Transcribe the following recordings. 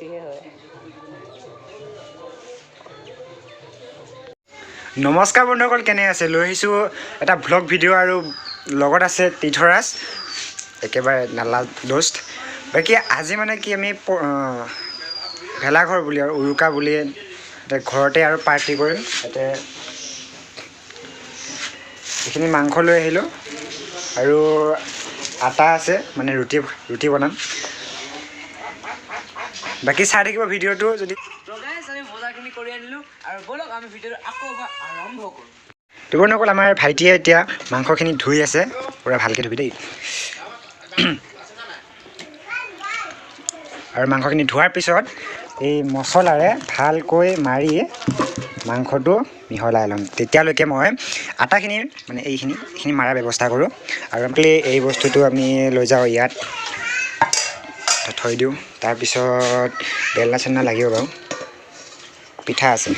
বেছিহে হয়। নমস্কাৰ বন্ধুসকল, কেনে আছে? লৈ আহিছোঁ এটা ভ্লগ ভিডিঅ' আৰু লগত আছে তীৰ্থৰাজ, একেবাৰে নালা দোস্ত। বাকী আজি মানে কি আমি ভেলাঘৰ বুলি আৰু উৰুকা বুলি ঘৰতে আৰু পাৰ্টি কৰিম। তাতে এইখিনি মাংস লৈ আহিলোঁ আৰু আটা আছে, মানে ৰুটি ৰুটি বনাম। বাকী চাই থাকিব ভিডিঅ'টো। যদি বন্ধুসকল, আমাৰ ভাইটিয়ে এতিয়া মাংসখিনি ধুই আছে, পূৰা ভালকৈ ধুবি দেই। আৰু মাংসখিনি ধোৱাৰ পিছত এই মছলাৰে ভালকৈ মাৰি মাংসটো মিহলাই ল'ম। তেতিয়ালৈকে মই আটাখিনি মানে এইখিনি মাৰাৰ ব্যৱস্থা কৰোঁ। আৰু এই বস্তুটো আমি লৈ যাওঁ, ইয়াত থৈ দিওঁ। তাৰপিছত বেলনা চেলনা লাগিব বাৰু, পিঠা আছে,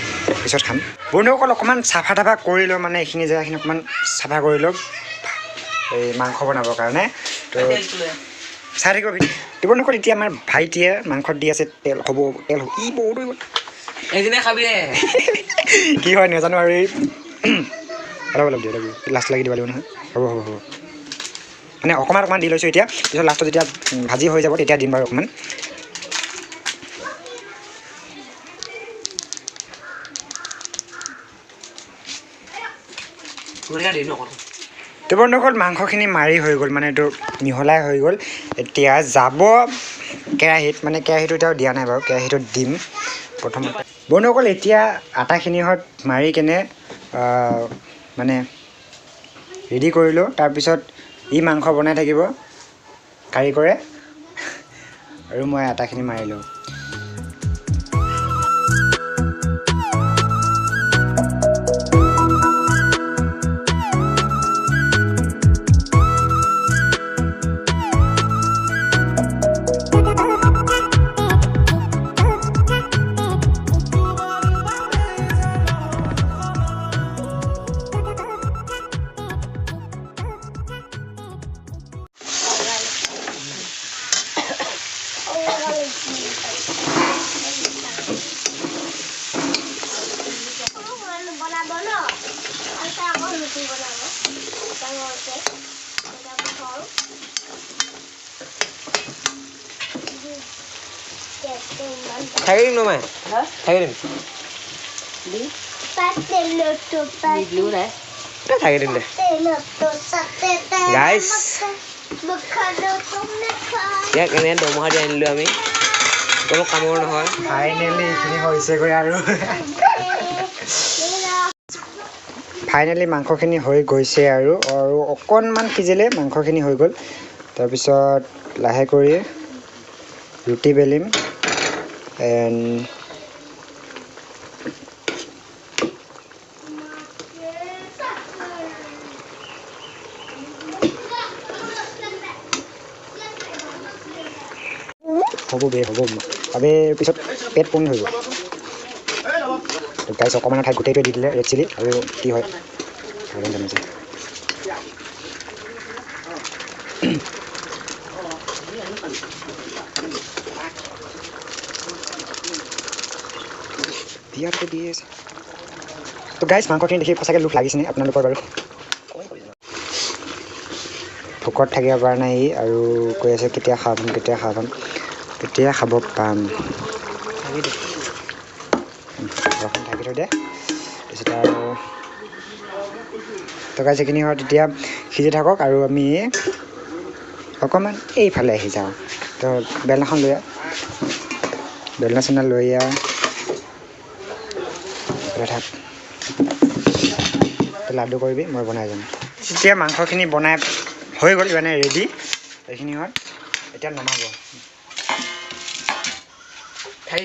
পিছত খাম। বন্ধুসকল, অকণমান চাফা তাফা কৰি লওঁ, মানে এইখিনি জেগাখিনি অকণমান চাফা কৰি লওঁ এই মাংস বনাবৰ কাৰণে। তো চাই থাকিব ভিডিঅ'। বন্ধুসকল, এতিয়া আমাৰ ভাইটিয়ে মাংসত দি আছে তেল। হ'ব তেল হ'ব, ই বহুত হৈ গ'ল। কি হয় নাজানো। আৰু এই অলপ অলপ দিয়ে, লাষ্ট লাগি দিব লাগিব নহয়। হ'ব হ'ব হ'ব, মানে অকণমান অকণমান দি লৈছোঁ এতিয়া। পিছত লাষ্টত যেতিয়া ভাজি হৈ যাব তেতিয়া দিম বাৰু অকণমান। তো বন্ধুসকল, মাংসখিনি মাৰি হৈ গ'ল, মানে এইটো মিহলাই হৈ গ'ল। এতিয়া যাব কেৰাহীত, মানে কেৰাহীটো এতিয়াও দিয়া নাই বাৰু, কেৰাহীটোত দিম প্ৰথমতে। বন্ধুসকল, এতিয়া আটাখিনিহঁত মাৰি কেনে মানে ৰেডি কৰিলোঁ। তাৰপিছত ই মাংস বনাই থাকিব কাৰিকৰে, আৰু মই আটাখিনি মাৰিলোঁ। থাকি দিম নমাই, থাকি দিম, থাকি দিম দে। গাইছ, ইয়াক এনে দৰমহা দি আনিলোঁ আমি, কোনো কামৰ নহয়। ফাইনেলি এইখিনি হৈছেগৈ আৰু ফাইনেলি মাংসখিনি হৈ গৈছে। আৰু আৰু অকণমান সিজিলে মাংসখিনি হৈ গ'ল। তাৰপিছত লাহে কৰি ৰুটি বেলিম। এণ্ড হ'ব বে, হ'ব আবে, পিছত পেট পোন ধৰিব। গাইছ, অকণমান ঠাইত গোটেইটোৱে দি দিলে ৰেড চিলি, আৰু কি হয় জানিছে। দিয়াতো দিয়ে আছে। তো গাইছ, মাংসখিনি দেখি সঁচাকৈ লোভ লাগিছেনে আপোনালোকৰ? বাৰু ভোকত থাকিব পৰা নাই ই, আৰু কৈ আছে কেতিয়া খাব পাম, কেতিয়া খাব পাম, কেতিয়া খাব পাম। ঢাকি থৈ দে। তাৰপিছত আৰু তো গাইছ, এইখিনি হয় তেতিয়া সিজি থাকক আৰু আমি অকণমান এইফালে আহি যাওঁ। তো বেলনাখন লৈ আহ, বেলনা চেলনা লৈ আহ, থাক। লাডু কৰিবি, মই বনাই যাম। যেতিয়া মাংসখিনি বনাই হৈ গ'ল, মানে ৰেডি এইখিনি হ'ল, এতিয়া নমাব। থাকি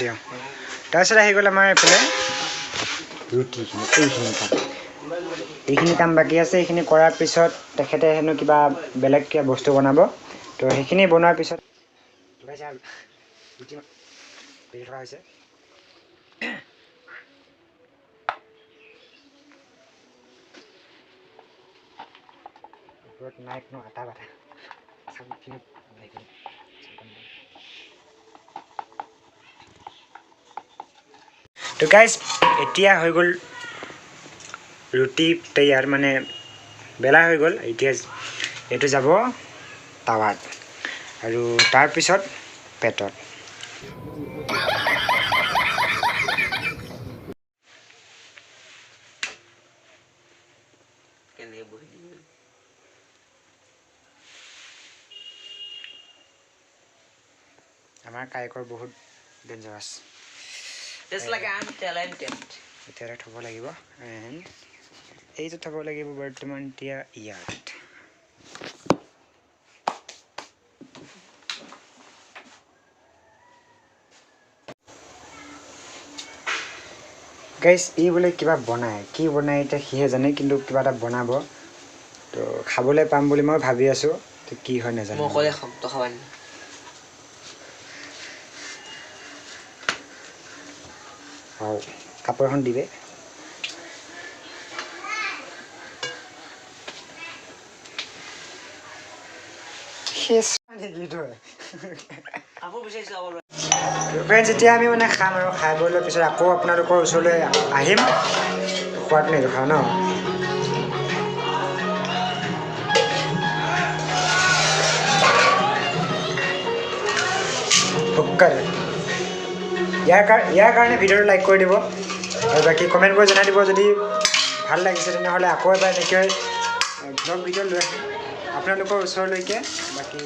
দিওঁ। তাৰপিছত আহি গ'ল আমাৰ এইফালে ৰুটিখিনি। এইখিনি কাম, এইখিনি কাম বাকী আছে। এইখিনি কৰাৰ পিছত তেখেতে হেনো কিবা বেলেগ কিবা বস্তু বনাব। তো সেইখিনি বনোৱাৰ পিছত ৰুটি বেলি থকা হৈছে। ওপৰত নাই কোনো আটা বাটা। তো গাইজ, এতিয়া হৈ গ'ল ৰুটি তৈয়াৰ, মানে বেলা হৈ গ'ল। এতিয়া এইটো যাব টাৱাত আৰু তাৰপিছত পেটত। আমাৰ কাৰিকৰ বহুত dangerous. Just like I'm talented. এতিয়া এটা থ'ব লাগিব, এণ্ড এইটো থ'ব লাগিব বৰ্তমান এতিয়া ইয়াত। গাইজ, ই বোলে কিবা বনায়, কি বনায় এতিয়া সিহে জানে, কিন্তু কিবা এটা বনাব। তো খাবলৈ পাম বুলি মই ভাবি আছোঁ, তো কি হয় নাজানো। মই অকলে খাম, তই খাবা নি? আৰু কাপোৰ এখন দিবে। শেষ নেকি তই? কাপোৰ বিচাৰিছোঁ আকৌ। ফ্ৰেণ্ডছ, এতিয়া আমি মানে খাম আৰু খাই বৈ লোৱাৰ পিছত আকৌ আপোনালোকৰ ওচৰলৈ আহিম। খোৱাটো নেদেখাওঁ ন। ভোক্কাৰ ইয়াৰ কাৰণে ভিডিঅ'টো লাইক কৰি দিব আৰু বাকী কমেণ্ট কৰি জনাই দিব যদি ভাল লাগিছে, তেনেহ'লে আকৌ এবাৰ এনেকৈ ব্লগ ভিডিঅ' লৈ আহিম আপোনালোকৰ ওচৰলৈকে। বাকী